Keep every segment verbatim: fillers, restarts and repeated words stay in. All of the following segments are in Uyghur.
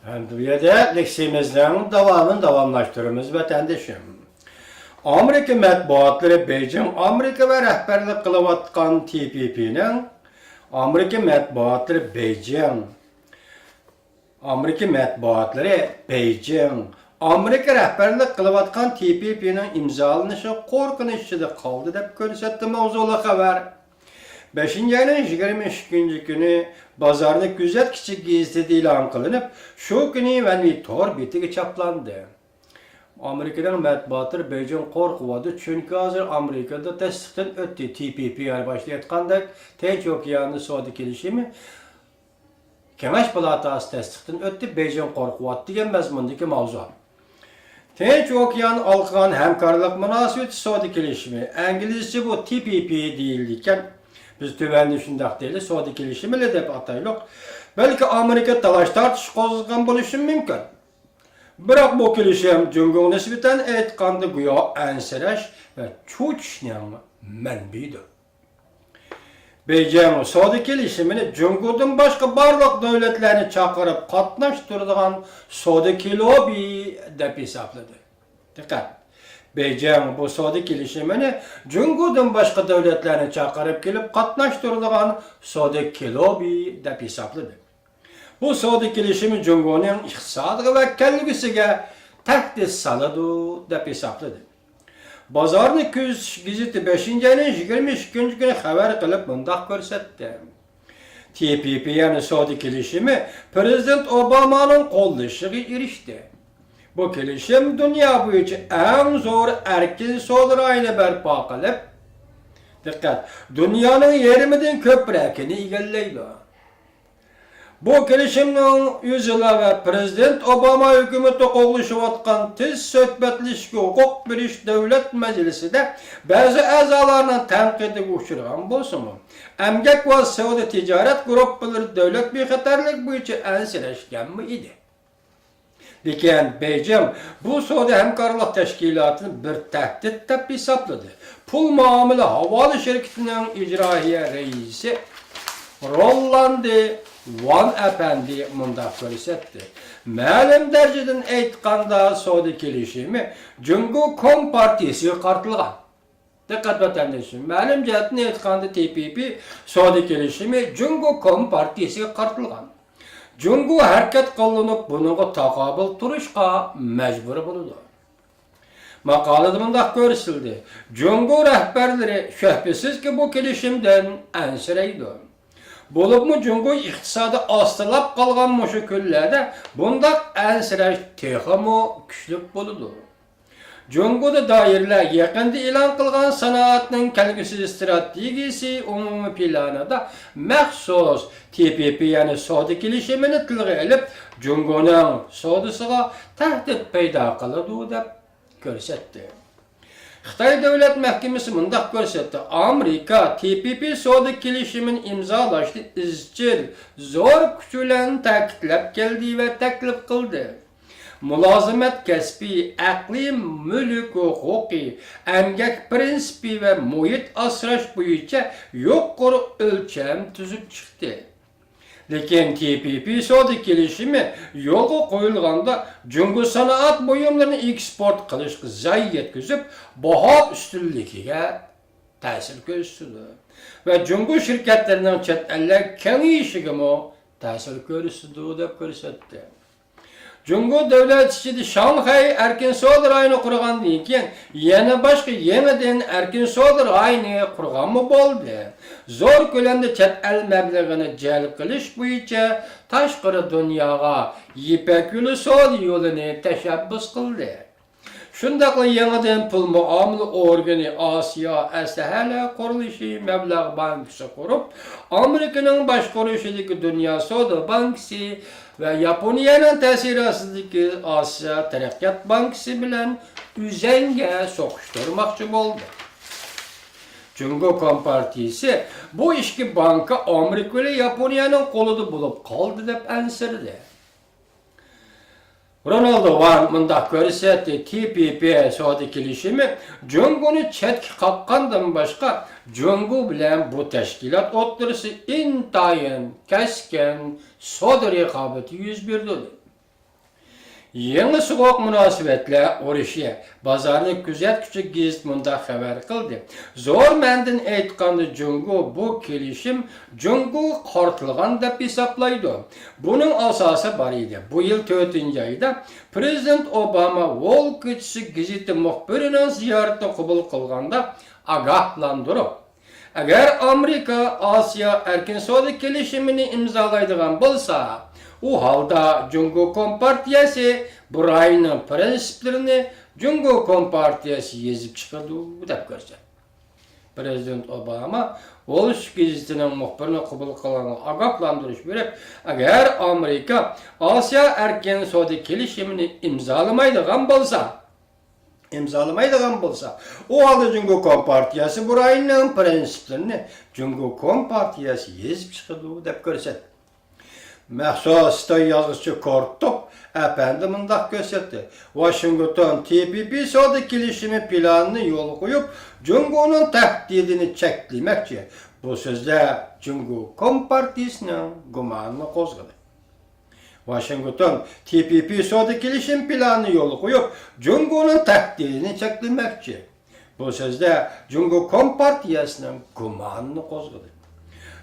ئەمدى بۇ يەردە لېكسىيىمىزنىڭ داۋامىنى داۋاملاشتۇرىمىز، ۋەتەندىشىم. ئامېرىكا مەتبۇئاتلىرى بېيجىڭ ئامېرىكا ۋە رەھبەرلىك قىلىۋاتقان تى پى پى نىڭ، ئامېرىكا مەتبۇئاتلىرى بېيجىڭ، ئامېرىكا مەتبۇئاتلىرى بېيجىڭ ئامېرىكا رەھبەرلىك قىلىۋاتقان تى پى پى نىڭ ئىمزالىنىشىغا قورقۇنچ ئىچىدە قالدى، دەپ كۆرسەتتى ماۋزۇلۇق خەۋەر. بەشىنچى ئاينىڭ يىگىرمە ئىككىنچى كۈنى بازارنى كۆزەتكۈچى گېزىتىدە ئېلان قىلىنىپ، شۇ كۈنى ۋەنۋى تور بېتىگە چاپلاندى. ئامېرىكىنىڭ مەتبۇئاتلىرى بېيجىڭ قورقۇۋاتىدۇ، چۈنكى ھازىر ئامېرىكىدا تەستىقتىن ئۆتتى، تى پى پى، يەنى باشتا ئېيتقاندەك، تىنچ ئوكيانى سودا كېلىشىمى كېڭەش پالاتاسى تەستىقتىن ئۆتتى، بېيجىڭ قورقۇۋاتىدۇ دېگەن مەزمۇندىكى ماۋزۇ. تىنچ ئوكيان ئالقىغان ھەمكارلىق مۇناسىۋىتى سودا كېلىشىمى، ئىنگلىزچە بۇ تى پى پى دېيىلىدىكەن. بىز تۆۋەندە شۇنداق دەيلى، سودا كېلىشىمىلا دەپ ئاتايلۇق. بەلكى ئامېرىكا تالاش-تارتىش قوزغىغان بولۇشى مۇمكىن. بىراق بۇ كېلىشىم جۇڭگوغا نىسبەتەن ئېيتقاندا گويا ئەنسىرەش ۋە چۆچۈشنىڭ مەنبىيىدۇر. بېيجىڭ سودا كېلىشىمىنى جۇڭگودىن باشقا بارلىق دۆلەتلەرنى چاقىرىپ قاتناشتۇرىدىغان سودا كىلوبى دەپ ھېسابلىدى. دىققەت! بېيجىڭ بۇ سودا كېلىشىمىنى جۇڭگودىن باشقا دۆلەتلەرنى چاقىرىپ كېلىپ قاتناشتۇرىدىغان سودا كىلوبى دەپ ھېسابلىدى. بۇ سودا كېلىشىمى جۇڭگونىڭ ئىقتىسادىغا ۋە كەلگۈسىگە تەھدىت سالىدۇ، دەپ ھېسابلىدى. بازارنى كۆزىتىش گېزىتى بەشىنچى ئاينىڭ يىگىرمە ئىككىنچى كۈنى خەۋەر قىلىپ مۇنداق كۆرسەتتى: تى پى پى، يەنى سودا كېلىشىمى پىرېزىدېنت ئوبامانىڭ قوللىشىغا ئېرىشتى. بۇ كېلىشىم دۇنيا بويىچە ئەڭ زور ئەركىن سودا رايونى بەرپا قىلىپ، دىققەت، دۇنيانىڭ يېرىمىدىن كۆپرەكىنى ئىگىلەيدۇ. بۇ كېلىشىمنىڭ ئۆزىلا ۋە پىرېزىدېنت ئوباما ھۆكۈمىتى قوغلىشىۋاتقان تېز سۆھبەتلىشىشكە ھوقۇق بېرىش دۆلەت مەجلىسىدە بەزى ئەزالارنىڭ تەنقىدىگە ئۇچرىغان بولسىمۇ، ئەمگەك ۋە سودا تىجارەت گۇرۇپپىلىرى دۆلەت بىخەتەرلىكى بويىچە ئەنسىرەشكەنمۇ ئىدى. لېكىن بېيجىڭ بۇ سودا ھەمكارلىق تەشكىلاتىنى بىر تەھدىت دەپ ھېسابلىدى. پۇل مۇئامىلە ھاۋالە شىركىتىنىڭ ئىجرائىيە رەئىسى روللاندى ۋان ئەپەندى مۇنداق كۆرسەتتى: مەلۇم دەرىجىدىن ئېيتقاندا، سودا كېلىشىمى جۇڭگو كومپارتىيىسىگە قارىتىلغان. دىققەت ۋەتەندىشىم، مەلۇم جەھەتتىن ئېيتقاندا، تى پى پى سودا كېلىشىمى جۇڭگو كومپارتىيىسىگە قارىتىلغان. جۇڭگو ھەرىكەت قوللىنىپ، بۇنىڭغا تاقابىل تۇرۇشقا مەجبۇر بولىدۇ. ماقالىدە مۇنداق كۆرسىتىلدى: جۇڭگو رەھبەرلىرى شۈبھىسىزكى بۇ كېلىشىمدىن ئەنسىرەيدۇ. بولۇپمۇ جۇڭگو ئىقتىسادى ئاستىلاپ قالغان مۇشۇ كۈنلەردە بۇنداق ئەنسىرەش تېخىمۇ كۈچلۈك بولىدۇ. جۇڭگودا دائىرىلەر يېقىندا ئېلان قىلغان سانائەتنىڭ كەلگۈسى ئىستراتېگىيىسى ئومۇمىي پىلانىدا مەخسۇس تى پى پى، يەنى سودا كېلىشىمىنى تىلغا ئېلىپ، جۇڭگونىڭ سودىسىغا تەھدىت پەيدا قىلىدۇ، دەپ كۆرسەتتى. خىتاي دۆلەت مەھكىمىسى مۇنداق كۆرسەتتى: ئامېرىكا تى پى پى سودا كېلىشىمىنى ئىمزالاشنى ئىزچىل، زور كۈچ بىلەن تەكىتلەپ كەلدى ۋە تەكلىپ قىلدى. مۇلازىمەت كەسپى، ئەقلىي مۈلۈك ھوقۇقى، ئەمگەك پىرىنسىپى ۋە مۇھىت ئاسراش بويىچە يۇقىرى ئۆلچەم تۈزۈپ چىقتى. لېكىن تى پى پى سودا كېلىشىمى يولغا قويۇلغاندا، جۇڭگو سانائەت بۇيۇملىرىنى ئېكسپورت قىلىشقا زىيان يەتكۈزۈپ، باھا ئۈستۈنلۈكىگە تەسىر كۆرسىتىدۇ ۋە جۇڭگو شىركەتلىرىنىڭ چەت ئەللەرگە كېڭىيىشىگىمۇ تەسىر كۆرسىتىدۇ، دەپ كۆرسەتتى. جۇڭگو دۆلەت ئىچىدە شاڭخەي ئەركىن سودا رايونى قۇرغاندىن كېيىن، يەنە باشقا يېڭىدىن ئەركىن سودا رايونى قۇرغانمۇ بولدى. زور كۆلەمدە چەت ئەل مەبلىغىنى جەلپ قىلىش بويىچە تاشقىرى دۇنياغا يىپەك يولى سودا يولىنى تەشەببۇس قىلدى. شۇنداقلا يېڭىدىن پۇل مۇئامىلە ئورگىنى، ئاسىيا ئەسلىھەلەر قۇرۇلۇشى مەبلەغ بانكىسى قۇرۇپ، ئامېرىكىنىڭ باشقۇرۇشىدىكى دۇنيا سودا بانكىسى ۋە ياپونىيەنىڭ تەسىرى ئاستىدىكى ئاسىيا تەرەققىيات بانكىسى بىلەن ئۈزەڭگە سوقۇشتۇرماقچى بولدى. جۇڭگو كومپارتىيىسى بۇ ئىككى بانكا ئامېرىكا بىلەن ياپونىيەنىڭ قولىدا بولۇپ قالدى، دەپ ئەنسىرىدى. رونالد ۋان مۇنداق كۆرسەتتى: تى پى پى سودا كېلىشىمى جۇڭگونى چەتكە قاققاندىن باشقا، جۇڭگو بىلەن بۇ تەشكىلات ئوتتۇرىسىدا ئىنتايىن كەسكىن سودا رىقابىتى يۈز بېرىدۇ. يېڭى سوغۇق مۇناسىۋەتلەر ئۇرۇشى. بازارنى كۆزەتكۈچى گېزىت مۇنداق خەۋەر قىلدى: زور مەنىدىن ئېيتقاندا، جۇڭگو بۇ كېلىشىم جۇڭگوغا قارىتىلغان دەپ ھېسابلايدۇ. بۇنىڭ ئاساسى بار ئىدى. بۇ يىل تۆتىنچى ئايدا پرېزىدېنت ئوباما ۋول كوچىسى گېزىتى مۇخبىرىنىڭ زىيارىتىنى قوبۇل قىلغاندا ئاگاھلاندۇرۇپ، ئەگەر ئامېرىكا ئاسىيا ئەركىن سودا كېلىشىمىنى ئىمزالايدىغان بولسا، ئۇ ھالدا جۇڭگو كومپارتىيەسى بۇ رايوننىڭ پىرىنسىپلىرىنى جۇڭگو كومپارتىيەسى يېزىپ چىقىدۇ، دەپ كۆرسەتتى. پرېزىدېنت ئوباما ۋول سترىت گېزىتىنىڭ مۇخبىرىنى قوبۇل قىلغانلىقىغا ئاگاھلاندۇرۇش بېرىپ، ئەگەر ئامېرىكا ئاسىيا ئەركىن سودا كېلىشىمىنى ئىمزالىمايدىغان بولسا، ئىمزالىمايدىغان بولسا، ئۇ ھالدا جۇڭگو كومپارتىيەسى بۇ رايوننىڭ پىرىنسىپلىرىنى جۇڭگو كومپارتىيەسى يېزىپ چىقىدۇ، دەپ كۆرسەتتى. مەخسۇس خىتاي يازغۇچى كورتوپ ئەپەندى مۇنداق كۆرسەتتى: ۋاشىنگتون تى پى پى سودا كېلىشىمى پىلانىنى يولغا قويۇپ، جۇڭگونىڭ تەھدىتىنى چەكلىمەكچى. بۇ سۆزلەر جۇڭگو كومپارتىيىسىنىڭ گۇمانىنى قوزغىدى. ۋاشىنگتون تى پى پى سودا كېلىشىم پىلانىنى يولغا قويۇپ، جۇڭگونىڭ تەھدىتىنى چەكلىمەكچى. بۇ سۆزلەر جۇڭگو كومپارتىيەسىنىڭ گۇمانىنى قوزغىدى.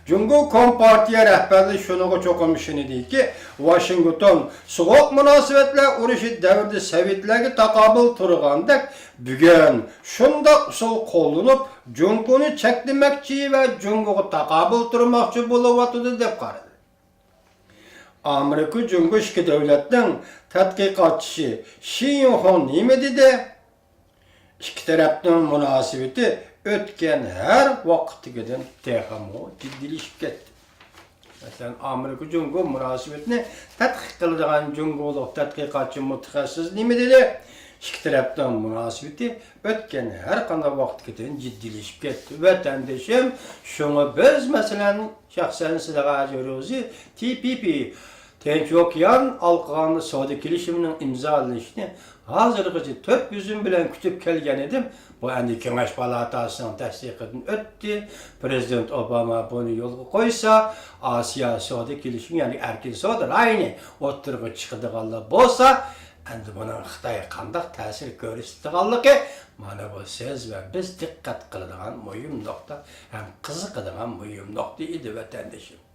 جۇڭگو كومپارتىيە رەھبەرلىرى شۇنىڭغا چوقۇم ئىشىنىدىكى، ۋاشىنگتون سوغۇق مۇناسىۋەتلەر ئۇرۇشى دەۋرىدە سوۋېتلەرگە تاقابىل تۇرغاندەك، بۈگۈن شۇنداق ئۇسۇل قوللىنىپ، جۇڭگونى چەكلىمەكچى ۋە جۇڭگوغا تاقابىل تۇرماقچى بولۇۋاتىدۇ، دەپ قارىدى. ئامېرىكا جۇڭگو ئىككى دۆلەتنىڭ تەتقىقاتچىسى شى يىڭخۇڭ نېمە دېدى؟ ئىككى تەرەپنىڭ مۇناسىۋىتى ئۆتكەن ھەر ۋاقىتتىكىدىن تېخىمۇ جىددىيلىشىپ كەتتى. مەسىلەن، ئامېرىكا جۇڭگو مۇناسىۋىتىنى تەتقىق قىلىدىغان جۇڭگولۇق تەتقىقاتچى مۇتەخەسسىس نېمە دېدى؟ ئىككى تەرەپنىڭ مۇناسىۋىتى ئۆتكەن ھەر قانداق ۋاقىتتىكىدىن جىددىيلىشىپ كەتتى، ۋەتەندىشىم. شۇڭا بىز، مەسىلەن، شەخسەن سىلەرگە ھازىر ئۆزى تى پى پى، تىنچ ئوكيان ھالقىغان سودا كېلىشىمىنىڭ ئىمزالىنىشىنى ھازىرغىچە تۆت يۈزۈم بىلەن كۈتۈپ كەلگەن ئىدىم. بۇ ئەمدى كېڭەش پالاتاسىنىڭ تەستىقىدىن ئۆتتى. پرېزىدېنت ئوباما بۇنى يولغا قويسا، ئاسىيا سودا كېلىشىمى، يەنى ئەركىن سودا رايونى ئوتتۇرىغا چىقىدىغانلا بولسا، ئەمدى بۇنىڭ خىتايغا قانداق تەسىر كۆرسىتىدىغانلىقى، مانا بۇ سىز ۋە بىز دىققەت قىلىدىغان مۇھىم نۇقتا ھەم قىزىقىدىغان مۇھىم نۇقتا ئىدى، ۋەتەندىشىم.